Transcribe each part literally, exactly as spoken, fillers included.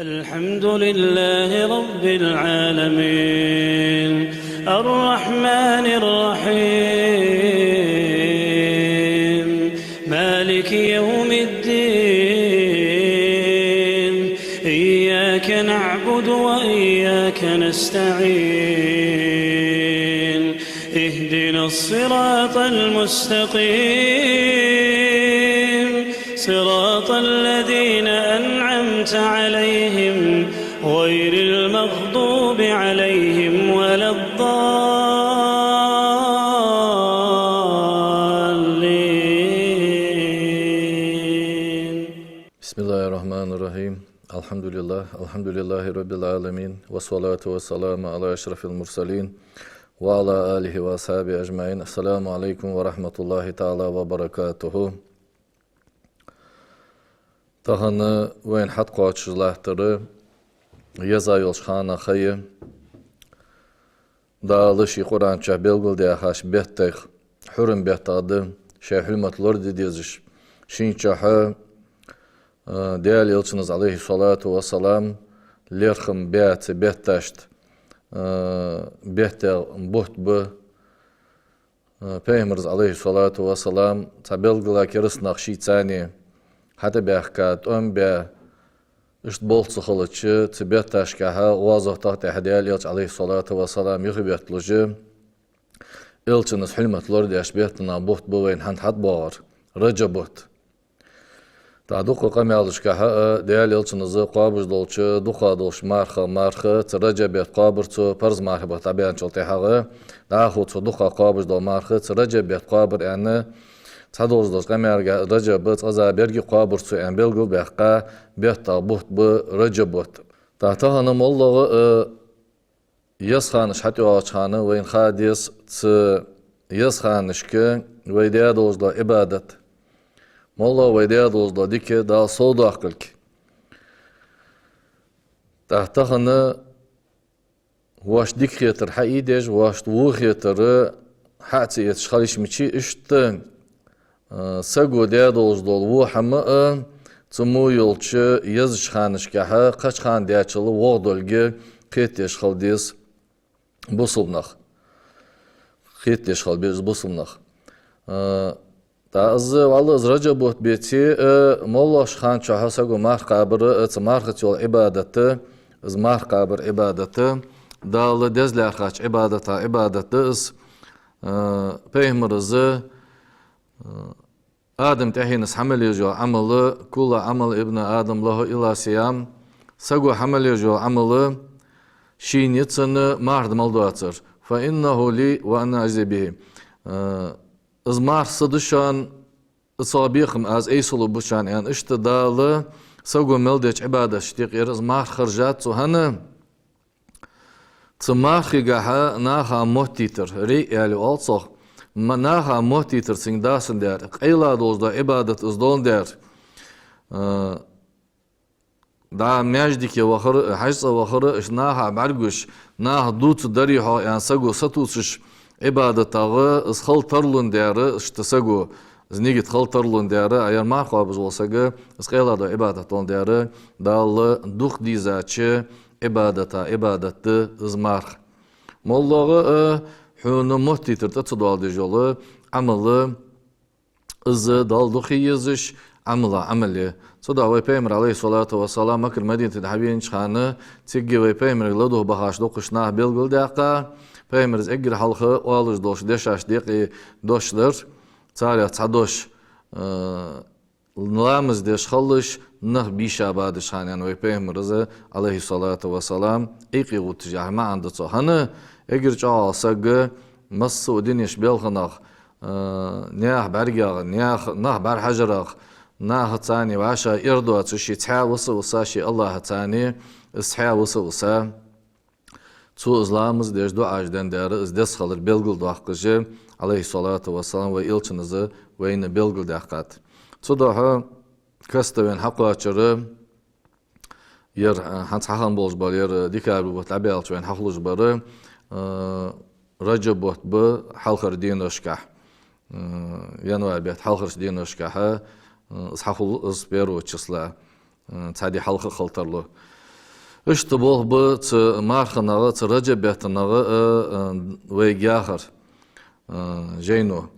الحمد لله رب العالمين، الرحمن الرحيم، مالك يوم الدين، إياك نعبد وإياك نستعين، اهدنا الصراط المستقيم، صراط الذين أنعمت عليهم، غير المغضوب عليهم ولا الضالين. بسم الله الرحمن الرحيم. الحمد لله. الحمد لله رب العالمين. والصلاة والسلام على أشرف المرسلين وعلى آله وأصحابه أجمعين. السلام عليكم ورحمة الله تعالى وبركاته. Тахан вайна хьатӀакхоачаш латтар еза йолча хана ха я. Дала ший Къуръан чу белгалдаьхача беттех хьурма беттех да шоай хьурмат лораде дезаш. Шийна чухь, а, Даьла Элчанас, عليه الصلاة والسلام, лерхӀам баь цу бетташта, а, беттех бутт ба. Пайхамарас, عليه الصلاة والسلام, цхьа белгала кераста нах шийца цхьана хьатӀабаьхка, тӀом баь, иштта болх ца хилча, цу бетташкахьа гӀазотах тӀехьа Даьла Элча, عليه الصلاة والسلام, юхабетталуш, Элчанас хьурмат лорадеш беттанех бутт ба вайна хӀанз хьатӀабоагӀар, Раджаб бутт. ТӀаккха дукха къамаьлашкахьа а Даьла Элчанас кхоабаш долча дукхагӀа долча мархех марха, цу Раджаб бетта кхоабар цо, парз мархий бутт дӀабаьнначул тӀехьагӀа, дӀахо цо дукхагӀа кхоабаш дола марха, цу Раджаб бетта кхоабар аьнна, цхьадолаш долча къамаьлагахьа Раджаба цкъаза беррига кхоабар цо аьнна белгалбаьккха беттех бутт ба Раджаб бутт. ТӀаккха тахан моллагӀа а еза ханаш хьатӀайоагӀача хана вайна ха деза цу еза ханашка вай даь долаш дола Ӏибадат, моллагӀа вай даь долаш дола дика Дала совдоаккхалга. ТӀаккха тахан вайна дика хетар хьаийдеш, вайна во хетар хьа ца эцаш хила йиш мичай, иштта а, саго даь долаш дола во хӀама а, цу мо йолча езача ханашкахьа кхыча хана даьчул вогӀа долга кхетадеш хила деза бусалба нах. Кхетадеш хила беза бусалба нах. А, тӀаккха из, валлахӀи, из Раджаб бутт беце а, моллагӀча хана чухь саго марха кхабар а, цу мархаца йола Ӏибадат а, из марха кхабар Ӏибадат а, Дала деза лаьрхӀача Ӏибадатех Ӏибадат да из. А, Пайхамарас, а, Адама тӀехьенна хьа мел еш йола Ӏамал, كل عمل ابن آدم له إلا الصيام, саго хьа мел еш йола Ӏамал шийна я, цун марха да мел доацар. فإنه لي وأنا أجزي به. Э, из марха са да шоана, цох бекхам аз айсалургба шоана, аьнна, иштта Дала саго мел деча Ӏибадаташта юкъера из марха хержад цо, хӀана Цу мархагахьа наха моттийтар, рияъ аьле оал цох, ма-, наха моттийтар цунга дасандаь, къайла долаш дола Ӏибадат из доландаь, а, дӀа маьждиге вахар, хьажцӀа вахар, иштта наха бӀаргагуш, наха дувцаргдарий хьо, аьнна, саго сатувсаш, Ӏибадатагахьа из хила тарлундаь, иштта саго из нигат хила тарлундаь, а ер марха кхоабаш вола саг из къайла дола Ӏибадат доландаь, Далла дукха дийзача Ӏибадатех Ӏибадат да из марха. МоллагӀа а хьона моттийтар тӀа ца доаладеш йола Ӏамал, из Далла дукха е езаш Ӏамалех Ӏамал я. Цудухьа вай Пайхамар, عليه الصلاة والسلام, Маккара Мадинате дӀавенача хана, цига вай Пайхамарга ладувгӀа бахаш дукхагӀа нах белгалдаьккха, Пайхамара эггара хьалха оалаш долча дешашта юкъе дош дар, царех цхьа дош, э, ламаз деш хилалаш, нах бийша бадаш хана, аьнна, вай Пайхамара, عليه الصلاة والسلام, Ӏийкъе гӀотташ яхар маӀан да цун. ХӀана, эггара чӀоагӀа саг масса а дунен чу белханах, э, наьха бӀаргех, наьха, нах бӀарахьажарах, нахаца цхьана вӀаши эр доацаш, ше цхьаь виса а виса, ше АллахӀаца цхьана, из цхьаь виса а виса. Цо из ламаз деш, дуӀаш деннадаь, из деза хилар белгалдоаккхаш, عليه الصلاة والسلام, вай Элчано из вайна белгалдаьккхад. Цудухьа каста вайна хьакхоачар, ер, а, хӀанз хьахинна болаш бар, ер декабрь бутт дӀабаьлча вайна хьахулаш бар, а, Раджаб бутт ба хьалхарча деношкахьа, а, январь бетта хьалхарча деношкахьа, а, из хьахул, из первого числа, а, цхьа ди хьалха хила тарлу. Иштта болх ба цу марханагӀа, цу Раджаб беттанагӀа, а, а, вайга яхар, а, жайно.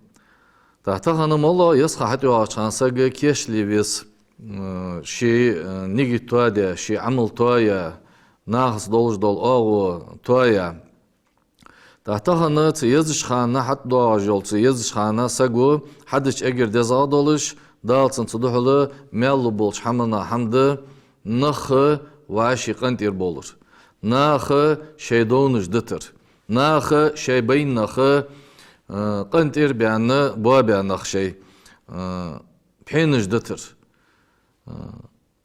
ТӀаккха тахан моллагӀа еза ха хьатӀайоагӀача хана саг кийчле веза, а, ший, а, нигат тоадаь, ший Ӏамал тоаяь, нахаца долаш дола оагӀув тоаяь. ТӀаккха тахан цу езача хана хьатӀадоагӀаш йола, цу езача хана саго хьадича эггара дезагӀа долаш, Дала цунна цу духьала маьл лу болча хӀаманех хӀама да, нах вӀаший къинтӀера бовлар, наха шоай довнаш дитар, наха шоай байнах, а, къинтӀера баьнна, боабаь нах шоай, а, пхьенаш дитар. А,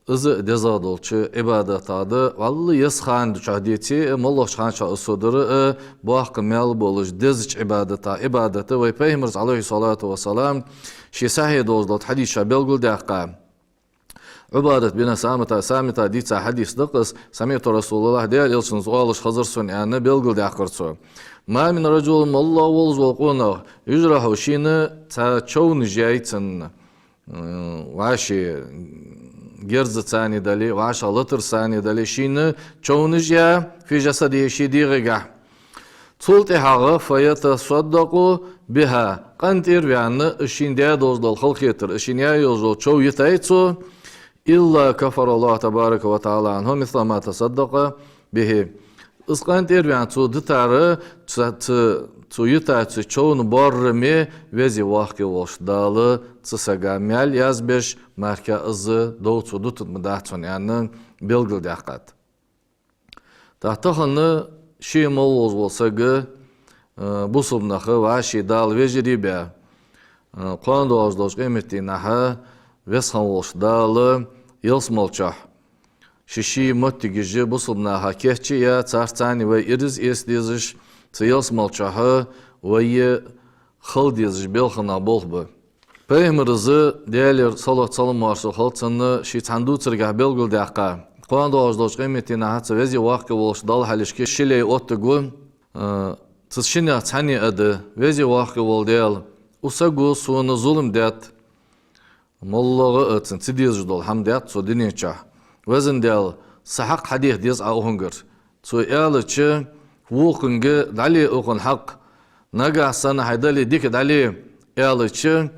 из дезагӀа долча Ӏибадатех да, валлахӀи, еза хана чухь деце а, моллагӀча хана чухь из со дар а, боккха маьл болаш дезача Ӏибадатех, Ӏибадат да. Вай Пайхамара, Ӏалайхи ссалату вассалам, ший сахьихь долаш долча хьадиса чухь белгалдаьккхад. Ӏубадат бин Самита, Самита дийца хьадис да-кх из, «سمعت رسول الله», Даьла Элчанца оалаш хезар сона, аьнна, белгалдаьккхар цо. «ما من رجل», моллагӀа волаш вола къонах, «يجرح», шийна цхьа човнаш яьй цунна, м, вӀаший герзаца а дале, вӀашагӀ латарца а дале, шийна човнаш яь, «في جسده», ший дегӀагахь. Цул тӀехьагӀа, «فيتصدق بها», къинтӀера ваьнна, из шийна даь долаш дола халахетар, из шийна яь йолаш йола чов йитай цо, «إلا كفر الله تبارك وتعالى عنه مثل ما تصدق به». Из къинтӀера ваьнна цо дитар, цу, цу, цу йитача човна боараме Веза-Воккха волча Дала цу сага маьл язбеш, мара из дов цо дутаргдац цунна, аьнна, белгалдаьккхад. ТӀаккха тахан ше моллагӀа волаш вола саг, а, бусалба нах вӀаший Дала вежарий баь, а, кхоана доагӀаш долча къематдийнахьа Веза хинна волча Дала ялсмала чухь ший-ший моттигаш бусалба наха кийчъяь, царца цхьана вай ираз эца дезаш, цу ялсмала чухь вай хила дезаш белханех болх ба. Пайхамара, Даьлера салот-салам-моаршал хилда цунна, ший цхьан дувцаргахь белгалдаьккхад: кхоана доагӀаш долча къематдийнахьа цу Веза-Воккха волча Далла хьалхашка ши лай оттаргва, а, цу шиннех цхьанне аргда: «Веза-Воккха вола Даьла, укх саго сона зулам даьд, моллагӀа а цунна ца дезаш дола хӀама даьд со дунен чухь. Веза Даьла, са хьакъ хьадеха деза Ӏа укхангара». Цо аьлча: «Вокхунга дӀале укхун хьакъ, нагахьа санна хьай дале дика дӀале», аьлча: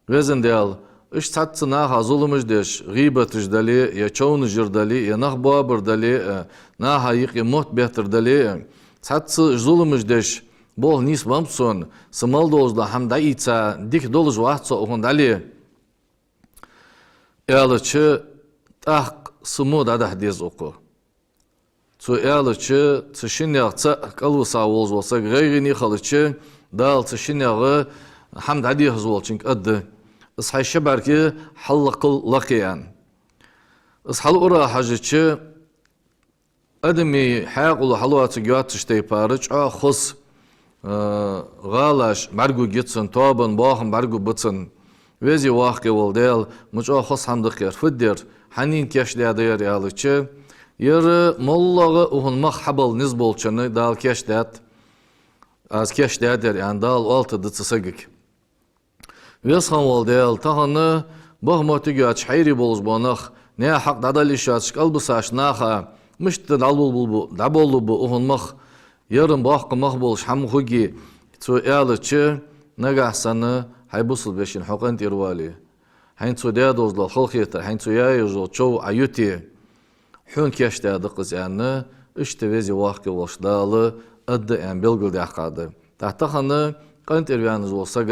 «Веза Даьла, иштта цхьацца наха зуламаш деш, гӀийбаташ дале, е човнаш яр дале, е нах боабар дале, е наха юкъе мотт беттар дале, цхьацца зуламаш деш, болх нийсбеннаб сона, са мел долаш дола хӀама дӀаийца дика долаш вац со укхун дӀале», аьлча: «ТӀаккха са мо дӀадахьа деза укхо?» Цо аьлча, цу шиннех цаӀ кӀалвиса волаш вола саг гӀайгӀане хилча, Дала цу шиннех хӀама дӀадехаш волчунга аргда: «Из хьай ши бӀарг хьаллакхал лакхе», аьнна. Из хьалура хьежача, адамий хьаькъало хьалоацаргйоацача тайпара чӀоагӀа хоза, а, гӀалаш бӀаргагургья цунна, тоабан, боахам бӀаргагургба цунна. «Веза-Воккха вола Даьла, ма чӀоагӀа хоза хӀама да-кх ер, фуд ер, хьанна кийчдаьд ер?» аьлча: «Ер моллагӀа укхун мах хьабала низ болчунна Дала кийчдаьд, аз кийчдаьд ер», аьнна, Дала оалийтаргда цу сагага. Веза хинна вола Даьла, тахан баха моттиг йоацаш хьайра болаш бола нах, наьха хьакъ дӀадала йиш йоацаш кӀалбисача наха мишта дӀаболалургба, дӀаболалургба укхун мах, ер боккха мах болаш хӀама хургья, цо аьлча: «Нагахьа санна хьай бусалба вешийна хьо къинтӀера вале, хьайна цо даь долаш дола халахетар, хьайна цо яь йолаш йола чов Ӏа юте, хьона кийчдаьд-кх из», аьнна, иштта Веза-Воккха волча Дала аргда, аьнна, белгалдаьккхад. ТӀаккха тахан къинтӀера ваьнна вола саг,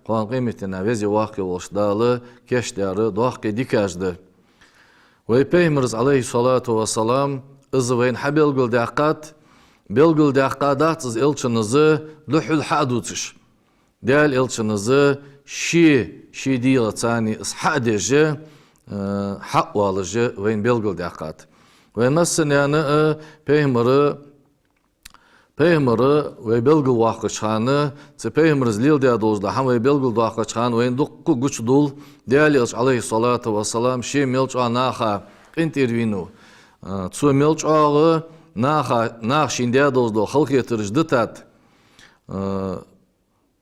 кхоана къематдийнахьа Веза-Воккха волча Дала кийчдаьр доккхий дикаш да. Вай Пайхамара, Ӏалайхи ссалату вассалам, из вайна хьабелгалдаьккхад, белгалдаьккхадац из Элчано, духхьал хьа а дувцаш. Даьла Элчано ше ший дегӀаца из хьа а деш, э, хьа а оалаш вайна белгалдаьккхад. Вай массанена а Пайхамара, Пайхамар вай белгалвоаккхача хана, цу Пайхамара леладаь долаш дола хӀама вай белгалдоаккхача хана, вайна дукха гучадоал Даьла Элча, Ӏалайхи ссалату вассалам, ше мел чӀоагӀа наха къинтӀера вийнав, э, цо мел чӀоагӀа наха, наха шийна даь долаш дола халахетараш дитад. Э,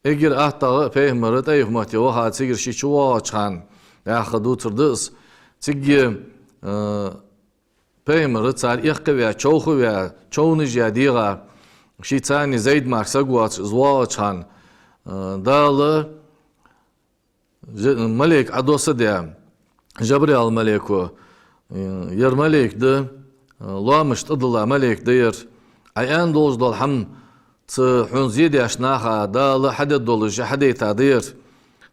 эггара аттагӀа Пайхамар ТӀаиф метте ваха, цигара ше чувоагӀача хана, яха дувцар да из. Цига, э, Пайхамар цар эккхаваь, човхаваь, човнаш яь дегӀа, ший царна Зайд мара саг воацаш, из воагӀача хана, э, Дала Ж-, малейк Ӏодоссадаь, Жабраил малейко, э, ер малейк да, э, лоамаш тӀадилла малейк да ер. Ӏа аьнна долаш дола хӀама цу хьона зе деш наха Дала хьадергдолаш хьадайта да ер.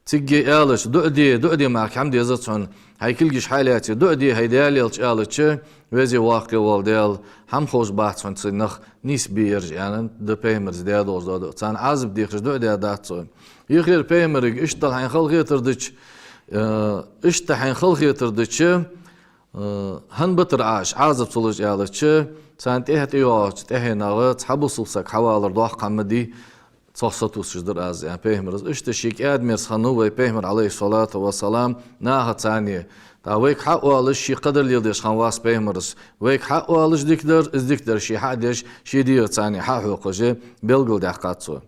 Цига аьлча, дуӀа де, дуӀа де мара кхы хӀама дезац хьона. Хьай кулгаш хьалаьце, дуӀа де, хӀай Даьла элча, аьлча, Веза-Воккха вола Даьла, хӀама ховш бац хьона цу наха нийсбе ераш, аьнна да Пайхамара даь долаш дола дуӀа. Царна Ӏазап дехаш дуӀа даь дац цо. Юхера Пайхамарга иштта хьайна халахетар дича, э, иштта хьайна халахетар дича, э, хӀана битар Ӏа уж, Ӏазап ца луш, аьлча, царна тӀехьа тӀайоагӀача тӀехьенах цхьа бусалба саг хьавалар доккха хӀама да, цох сатувсаш дар аз, аьнна Пайхамара. Иштта ший кӀаьда-мерза хиннав вай Пайхамар, Ӏалайхи ссалату вассалам, наха царна. ТӀаккха вайга хьаоалаш ший кхадар леладеш хиннавац Пайхамара. Вайга хьаоалаш дикадар, из дикадар ше хьадеш, ший дегӀа царна хьахьокхаш, белгалдаьккхад цо.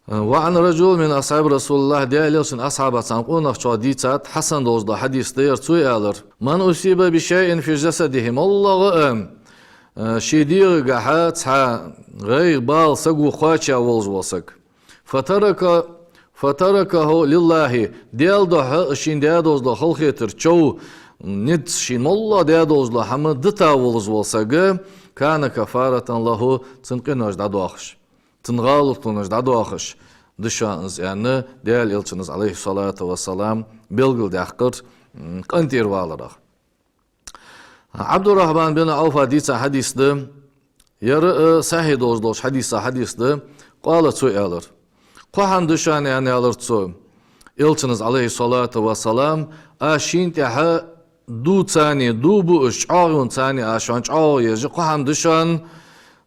وعن رجل من أصحاب رسول الله, Даьла элчан асхьабаца цхьан къонахчох дийцад, хьасан долаш дола хьадис да ер, цо аьлар: من أصيب بشيء في جسده, моллагӀа а, э, ший дегӀагахьа цхьа гӀайгӀа, бала саго кхоачаваь волаш вола саг. فترك، فتركه لله, Даьла духьа шийна даь долаш дола халахетар, чов, низ шийна моллагӀа даь долаш дола хӀама дита волаш вола саг, كان كفارة له, цун къинош дӀадоахаш. Цун гӀалатонаш дӀадоахаш да шоана из, аьнна, Даьла элчано, Ӏалайхи ссалату вассалам, белгалдаьккхар, м, къинтӀера валарах. Ӏабдуррахьман бин Ӏавфа дийца хьадис да, ер, э, сахьихь долаш долча хьадиса хьадис да, къала, цо аьлар: кхо хӀама да шоана, аьнна, аьлар цо, элчано, Ӏалайхи ссалату вассалам, аз шийна тӀехьа дувцане, дув буаш, чӀоагӀонцане аз шоана чӀоагӀо еш, кхо хӀама да шоана,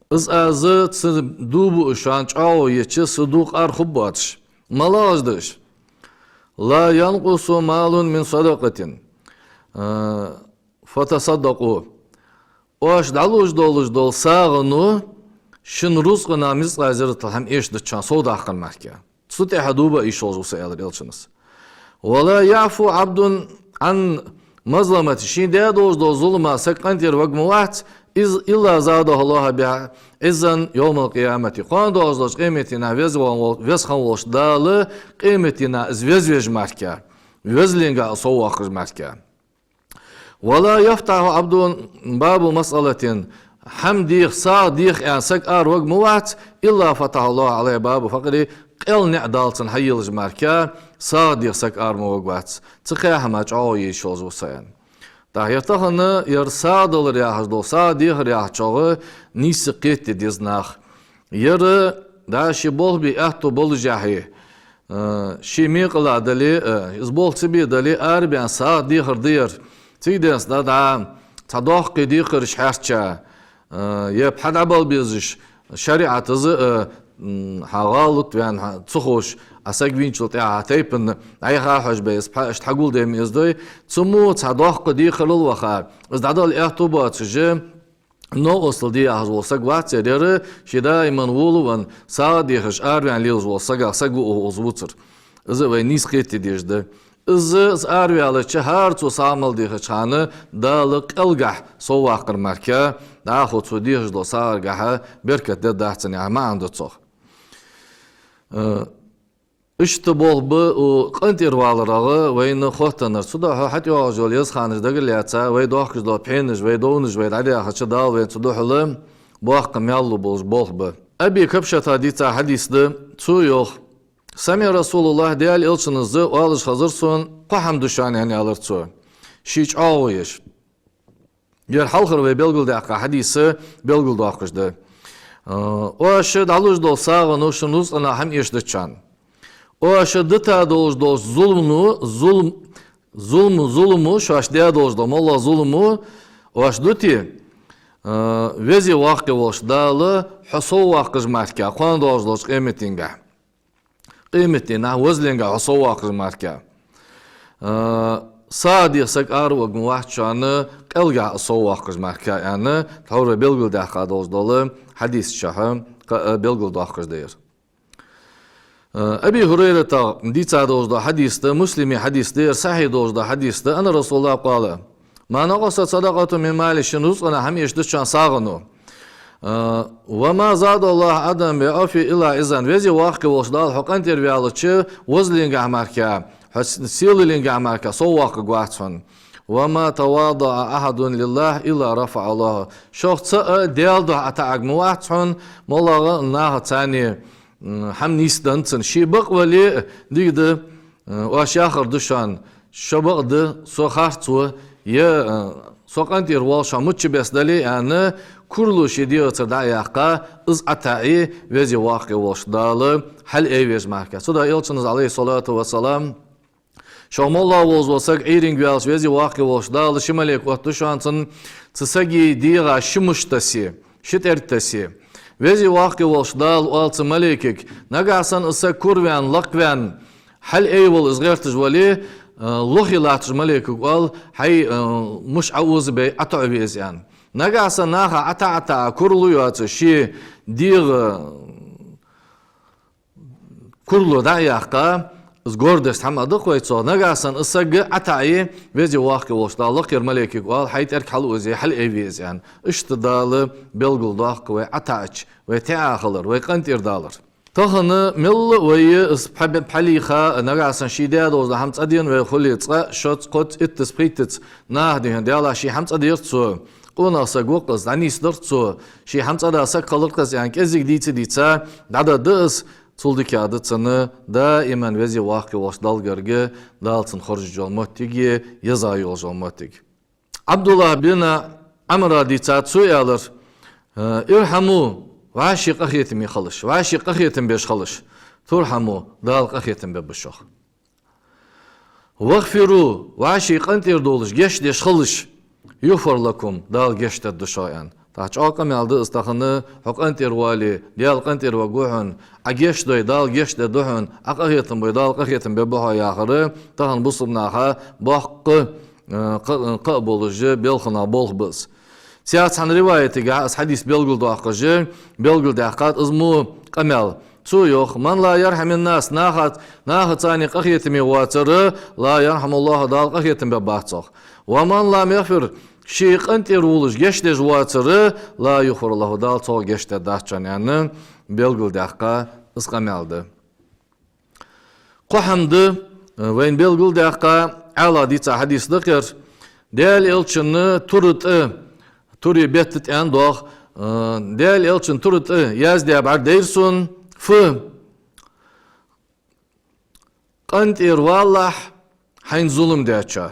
из аз цу дув буаш шоана чӀоагӀо еча, са дукъ ара хургбоацаш. МалагӀаш да уж? لا ينقص مال من صدقة, э, فتصدقوا. Оаш дӀалуш долаш дола сагӀано шун рузкъанах мискъал зарратал хӀама эшадича совдаккхар мара. Цу тӀехьа дув ба йиш йолаш ва со, аьлар элчано. ولا يعفو عبد عن مظلمة, шийна даь долаш дола зулама саг къинтӀера варг ма вац, из, إلا زاده الله بها عزا يوم القيامة. Кхоана доагӀаш долча къематдийнахьа веза ван вол-, веза хинна волча Дала къематдийнахьа из везавеш мара, везаленгахьа соввоаккхаш мара. ولا يفتح عبد باب مسألة, хӀама деха, сагӀа деха аьнна саг араварг ма вац, إلا فتح الله عليه باب الفقر, къел-наӀар Дала цунна хьаеллаш мара, сагӀа деха саг ара ма варгвац, цу кхаь хӀамах чӀоагӀо е йиш йолаш ва со, аьнна. ТӀаккха ер тахан ер сагӀа далар яхаш дола, сагӀа дехар яхачох нийса кхетаде деза наха. Ер, да, ший болх бе аьттув болашехь, э, ший мекъала дале, э, из болх ца бе дале, арабаьнна сагӀа дехар да ер. Цига денз да, да, цхьа доккхий декхараш хьерча, э, е пхьа дӀабала безаш, шариӀата из, э, м, хьа гӀалат ваьнна, хьа ца ховш, Ӏа саг вийначул тӀехьагӀа тайпан дӀаяха хьожабе, из пхьа иштта хьагулдеме из дой, цу мо цхьа доккха декхарал ваха, из дӀадала аьттув боацаш, новкъостал де яхаш вола саг вац ер, ер ший даиман волавенна, сагӀа дехаш араваьнна лелаш вола сагах саг ва укхаза вувцар. Из вай нийса кхетаде дезаш да. Из, из араваьлча, хӀара цо сагӀа мел дехача хана Дала къелгахьа соввоаккхар мара, дӀахо цо дехаш долча сагӀаргахьа беркат дергдац аьнна яха маӀан да цох. Э, Иштта болх ба укх къинтӀера валарах вайна хоттаденнар. Цудухьа хьатӀайоагӀаш йола еза ханаш дагара лаьца, вай дохкаш дола пхьенаш, вай довнаш, вай дӀадаьхача, Дала вайна цудухьала боккха маьл лу болаш болх ба. Аби Кабшата дийца хьадис да, цо йоах: سمع رسول الله, Даьла элчано из оалаш хезар сона, кхо хӀама да шоана, аьнна, аьлар цо, ший чӀоагӀо еш. Ер хьалхара вай белгалдаьккха хьадис белгалдоаккхаш да. Э, оаш дӀалуш дола сагӀано шун рузкъанах хӀама эшадича. Оаш дита долаш долча зуламо, зулам, зулам, зуламо, шоашта даь долаш дола моллагӀа зуламо, оаш дите, э, Веза-Воккха волча Дала хьо соввоаккхаш мара, кхоана доагӀаш долча къематдийнахьа. Къематдийнахьа везаленгахьа хьо соввоаккхаш мара. Э, сагӀа деха саг араварг ма вац шоана, къелгахьа соввоаккхаш мара, аьнна, тхьовра белгалдаьккха долаш дола хьадиса чухь кхы а белгалдоаккхаш да ер. Э, Аби ХӀурайрата дийца долаш дола хьадис да, Муслима хьадис да ер, сахьихь долаш дола хьадис да, أن رسول الله قال: ما نقصت صدقة من مال, ший рузкъанах хӀама эшаш дича сагӀано. А, وما زاد الله عبدا بعفو إلا عزا. Веза-воккха волча Дала хьо къинтӀера ваьлча, везалгахьа мара, хьо с-, сийлалгахьа мара совваккхаргвац хьона. وما تواضع أحد لله إلا رفعه الله. Шух цаӀ Даьла духьа ӀотаӀарг ма вац хьона, моллагӀа наха царна, м, хӀама нийсденна цунна. Ший бакъ вале а, дика да, э, оаш яхар да шоана, шо бакъ да, со харцо, е, э, со къинтӀера воал, шоана мичча беса дале а, аьнна, курал ший дегӀацара дӀа а яьккха, из ӀотаӀе, Веза-воккха волча Дала хьалъайвеш мара. Цудухьа Элчано, عليه الصلاة والسلام, шух моллагӀа волаш вола саг Ӏуйранга ваьлча, Веза-воккха волча Дала ши малейк оттаду шоана цунна, цу сага дегӀа ши муш тесса, ши тӀерг тесса. Веза-воккха волча Дала оал цу малейкага: нагахьа санна из саг кура ваьнна, лакха ваьнна, хьалъайвала из гӀерташ вале, э, лохе латтача малейкага оал: хьай, э, муш Ӏоозабе, ӀотоӀаве из, аьнна. Нагахьа санна наха ӀотаӀа-ӀотаӀа, курал йоацаш, ший дегӀа курал дӀа а яьккха, из гордость хӀама да-кх вай цох. Нагахьа санна из саг ӀотаӀе, Веза-воккха волча Дала лакхера малейкага оал: хьай тӀерг хьалъозе, хьалъайве из, аьнна. Иштта Дала белгалдоаккх вай ӀотаӀача, вай таьӀа хилар, вай къинтӀера далар. Тахан мел а вай из пхьа-, пхьа лийха, нагахьа санна ший даь долаш дола хӀама цӀадена вай хуле, цкъа, шозза, кхозза, иттазза, пхийттазза наха дийхьа, Даьллахь, ший хӀама цӀадера цо, къонах саг ва-кх из, дӀанийсдир цо, ший хӀама цӀадаь саг хилар-кх из, аьнна, кӀезига дийца-дийца дӀадода из, цул дикагӀа да цунна даиман Веза-воккха волча Далла гарга, Дала цунна хоржаш йола моттиг е езагӀа йолаш йола моттиг. Ӏабдуллахь бин Ӏамра дийцад, цо аьлар: «ارحموا, вӀаший къахетаме хилалаш, вӀаший къахетам беш хилалаш, ترحموا, Дала къахетам бергба шух. واغفروا, вӀаший къинтӀера долаш, гешт деш хилалаш, يغفر لكم, Дала гешт дергда шух», аьнна. ТӀаккха чӀоагӀа къамаьл да из тахан: хьо къинтӀера вале, Даьла къинтӀера варгва хьона, Ӏа гешт дой, Дала гешт дергда хьона, Ӏа къахетам бой, Дала къахетам бергба хьох яхар, тахан бусалба наха боккха, э, кхы-, кхы а болаш, белханах болх ба из. Цхьан риваятагахь, из хьадис белгалдоаккхаш, белгалдаьккхад из мо къамаьл. Цо йоах: «من لا يرحم الناس, наха, наха царна къахетаме воацар, لا يرحمه الله, Дала къахетам бергбац цох. ومن لم يغفر, ший къинтӀера волаш гешт деш воацар, لا يغفر له, Дала цох гешт дергдац шоана», аьнна, белгалдаьккха из къамаьл да. Кхо хӀама да, э, вайна белгалдаьккха, Ӏаьлас дийца хьадис да-кх ер. Даьла Элчан тура тӀа, туре бетта тӀа аьнна доагӀа, э, Даьла Элчан тура тӀа яздаь бӀаргадайра сона: фу, къинтӀера валалахь, хьайна зулам даьчоа,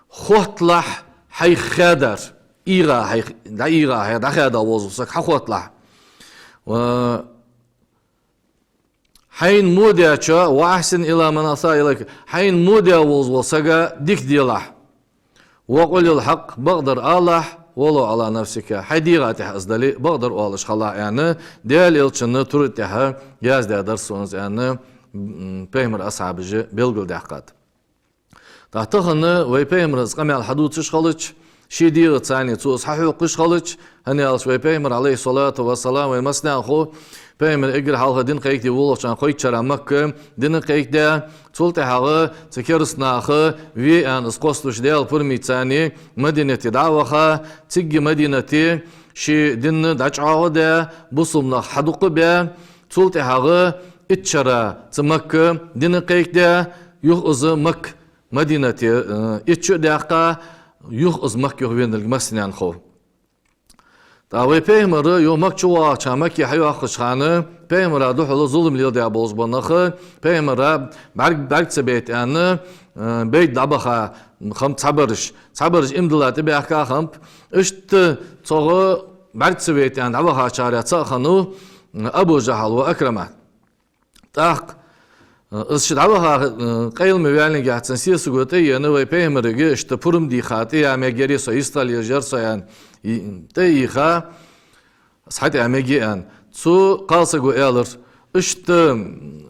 хотталахь хьайх хаьдар, ийгӀа хьайх, дӀа ийгӀа хьайх, дӀахаьда волаш вола саг хьахотталахь. Ва хьайна во даьчоа, وأحسن إلى من أساء إليك, хьайна во даь волаш волча сага дика делахь. وقل الحق, бакъдар алалахь, ولو على نفسك, хьай дегӀа тӀа из дале а, бакъдар оалаш хилалахь, аьнна, Даьла Элчан тура тӀа яздаь дар сона из, аьнна, м, Пайхамара асхьабаша белгалдаьккхад. ТӀаккха тахан вай Пайхамара из къамаьл хьадувцаш хилча, ший дегӀаца цо из хьахьокхаш хилча, хӀана аьлча вай Пайхамар, عليه الصلاة والسلام, вай массанена хов, Пайхамар эггара хьалха дин кхайкаде волалуча хана кхойтта шера Макка дин кхайкадаь, цул тӀехьагӀа цу кераста наха ве аьнна из кхоссаш, Даьла пурамца царна Мадинате дӀа а ваха, цига Мадинате ший дин дӀачӀоагӀа а даь, бусалба нах хьадукха а баь, цул тӀехьагӀа итт шера цу Макка дин кхайкадаь, юха из Макка Мадинате, э, итт шу а даьккха, юха из Макка юхавеннилга массанена хов. ТӀаккха вай Пайхамар юха Макка чу воагӀача хана, Макка хьайоаккхача хана, Пайхамара духьала зулам леладаь болаш бола нах Пайхамара бӀарг-, бӀарг ца байта аьнна, э, байда дӀабаха хиннаб цхьабараш. Цхьабараш иман дилла тӀабаьхка хиннаб. Иштта цох бӀарг ца байта аьнна дӀабахачарех цаӀ хиннав Абу ЖахӀал ва Ӏикрима. ТӀаккха, э, из ше дӀабаха, э, къайла ма ваьллинге, цун сесаго тӀаена, вай Пайхамарга иштта пурам дийха, тӀая мегаргья со, йистхила езаш яр со, аьнна, и, тӀа а йийха, из хьатӀая мегаргья, аьнна. Цу кхалсаго аьлар: «Иштта, м,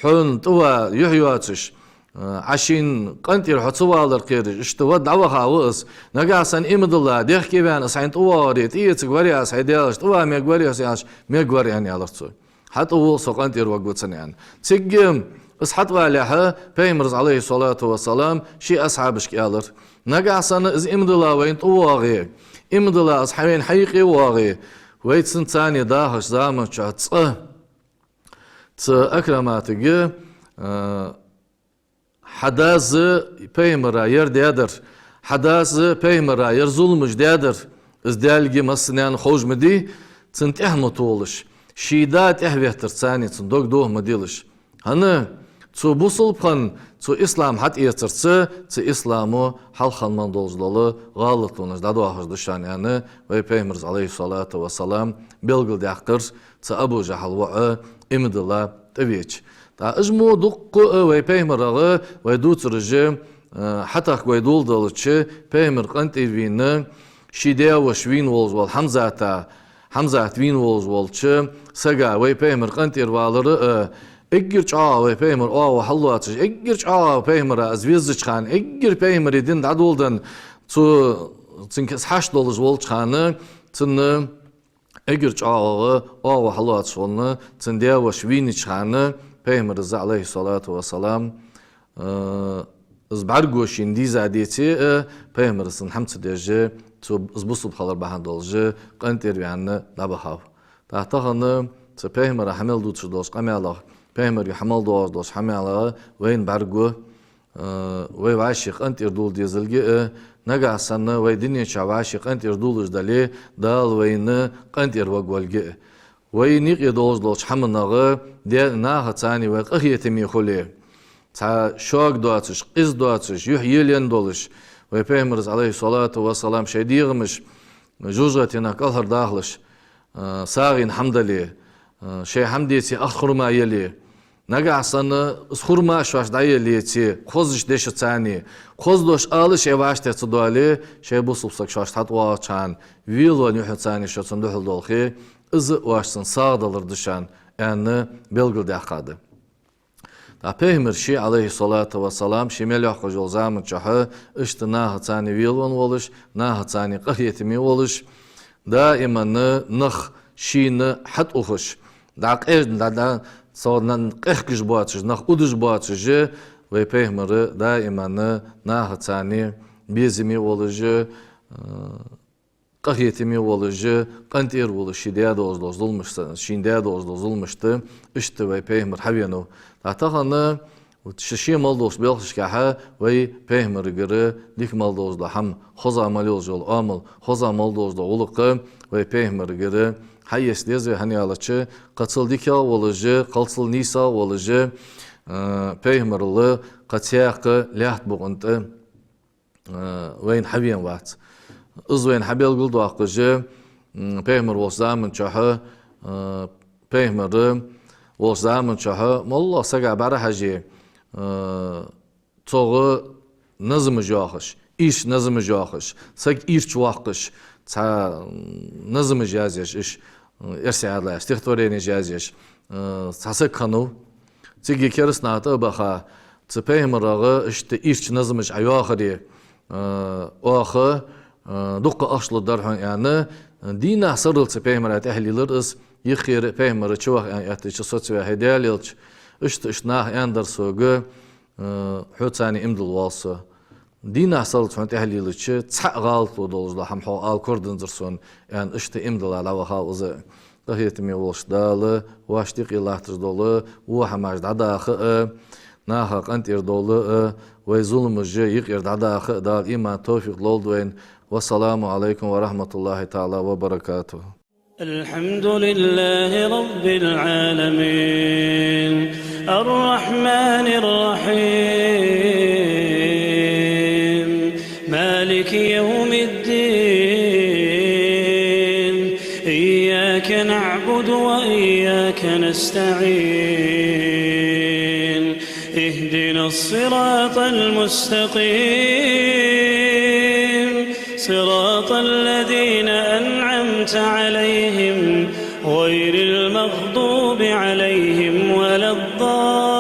хьона тӀава юхь йоацаш, э, Ӏа шийна къинтӀера хьо ца валар кхераш, иштта вада дӀаваха ва из. Нагахьа санна иман дилла, дехке ваьнна, из хьайна тӀавоагӀаре, тӀаэцаргварий аз хьай Даьлашта, тӀава мегаргварий аз», аьнна, «мегаргва», аьнна, аьлар цо. «ХьатӀавоагӀа, со къинтӀера варгва цунна», аьнна. Цига из хьатӀавалехьа, Пайхамара, عليه الصلاة والسلام, ший асхьабашка аьлар: Нагахь санна из иман дилла вайна тӀавоагӀе, иман дилла из хьа вайна хьаюкъе воагӀе, вай цунца цхьана дахача заман чухь цкъа цу Акраматага, а, хьа дас пайхамара ер даьдар, хьа дас пайхамара ер зуламаш даьдар, из Даьлага массанена ховш ма дий, цунна тӀехьа ма толаш, ший да тӀехьаветтарца цхьана цун дог дохо ма делаш. ХӀана? Цу бусалба хана цу ислам хьатӀаэцарца, цу исламо хьалха хинна долаш дола гӀалатлонаш дӀадоахаш да шоана, аьнна, вай пайхамара, Ӏалайхи ссалату вассалам, белгалдаьккхар цу Абу ЖахӀал воӀа иман дилла тӀавеча. ТӀаккха уж мо дуккха а вай пайхамарагара вай дувцараш, э, хьатӀакхувш вай доладелча, пайхамара къинтӀера вийна, ший даь-воша вийна волаш вола Хьамзата, Хьамзат вийна волаш волча сага вай пайхамара къинтӀера валар а, эггара чӀоагӀа вай пайхамара оагӀув хьаллоацаш, эггара чӀоагӀа пайхамара из везача хана, эггара пайхамара дин дӀадоладенна, цу, цунга из хьашт долаш волча хана, цунна эггара чӀоагӀа оагӀув хьаллоацаш волча, цун даь-воша вийнача хана, пайхамара, Ӏалайхи ссалату вассалам, э, из бӀаргаго шийна дийза деце а, пайхамара цунна хӀама ца деш, цо из бусалба хилар бахьан долаш, къинтӀера ваьнна дӀабахав. ТӀаккха тахан цу пайхамара хьа мел дувцаш долча къамаьлах, пайхамарга хьа мел доагӀаш долча хьа мел вайна бӀаргаго, э, вай вӀаший къинтӀера дола дезалга а, нагахь санна вай дунен чу вӀаший къинтӀера долаш дале, Дала вайна къинтӀера варгволга а. Вайна юкъе долаш долча хӀаманах, де-, нахаца цхьана вай къахетаме хуле, цхьа шога доацаш, къиза доацаш, юхь елаенна долаш, вай пайхамара, Ӏалайхи ссалату вассалам, шоай дегӀамаш жожагӀатенах кӀалхардахалаш, э, сагӀийна хӀама дале, э, шоай хӀама деце ахча хурма яле, нагахь санна из хурма шоашта дӀаялаеце, хозача дешаца цхьана, хоза дош ала шоай вӀаштӀехьа ца доале, шоай бусалба саг шоашта хьатӀавоагӀача хана, велавенна юхьанца цхьана шо цунна духьал долхе, из а оаш цунна сагӀа далар да шоана, аьнна, белгалдаьккха да. ТӀаккха пайхамар ше, Ӏалайхи ссалату вассалам, ше мел йоаккхаш йолча заман чухь, иштта нахаца цхьана велавенна волаш, нахаца цхьана къахетаме волаш, даиман нах шийна хьатӀаухаш, дӀакъежна, дӀа, дӀа, цо нах къехкаш боацаш, нах удаш боацаш, вай пайхамар даиман нахаца цхьана безаме волаш, э, къахетаме волаш, къинтӀера волаш, ший даь долаш дола зуламаш, шийна даь долаш дола зуламашта, иштта вай пайхамар хьавенав. ТӀаккха тахан, вот, ше, ше мел долча белхашкахьа вай пайхамарагара дика мел долаш дола хӀама, хоза мел йолаш йола оамал, хоза мел долаш дола гӀулакх вай пайхамарагара хьаэца деза вай, хӀана аьлча, кхы цул дикагӀа волаш, кхы цул нийсагӀа волаш, э, пайхамарал кхы цхьаккха лаьтта букъа тӀа э, вайна хьавена вац. Из вайна хьабелгалдоаккхаш, м, пайхамар волча заман чухь, э, пайхамар волча заман чухь, моллагӀа сага бӀарахьаже, э, цогӀа назамаш йоахаш, ийрча назамаш йоахаш, саг ийрча воаккхаш, цхьа, м, назамаш язъеш, иш, э, эрсий Ӏаьдала стихотворенеш язъеш, э, цхьа саг хиннав. Цига кераста наха тӀа а баха, цу пайхамарагара иштта ийрча назамаш Ӏойоахаре, э, оаха, э, дукха ахча лургдар хьона, аьнна, дийнахьа сарралца пайхамара тӀехьа лелар из, юххера пайхамар чуваха, аьнна, аьттача соцаваьхе Даьла элча, иштта, иштта наха аьннадар сога, э, хьоца цхьана иман дилла воал со. Дийнахьа сарралца хьона тӀехьа лелача, цхьа гӀалатло долаш дола хӀама хьога ала корадензар сона, аьнна, иштта иман дилла дӀавахав из. Къахетаме волча Дала вӀаший юкъе латташ дола во хӀамаш дӀадаха а, наха къинтӀера довла а, вай зуламаш юкъера дӀадаха а Дала иман, товфикъ лолда вайна. والسلام عليكم ورحمة الله تعالى وبركاته. الحمد لله رب العالمين، الرحمن الرحيم، مالك يوم الدين، إياك نعبد وإياك نستعين، اهدنا الصراط المستقيم، صراط الذين أنعمت عليهم، غير المغضوب عليهم ولا الضالين.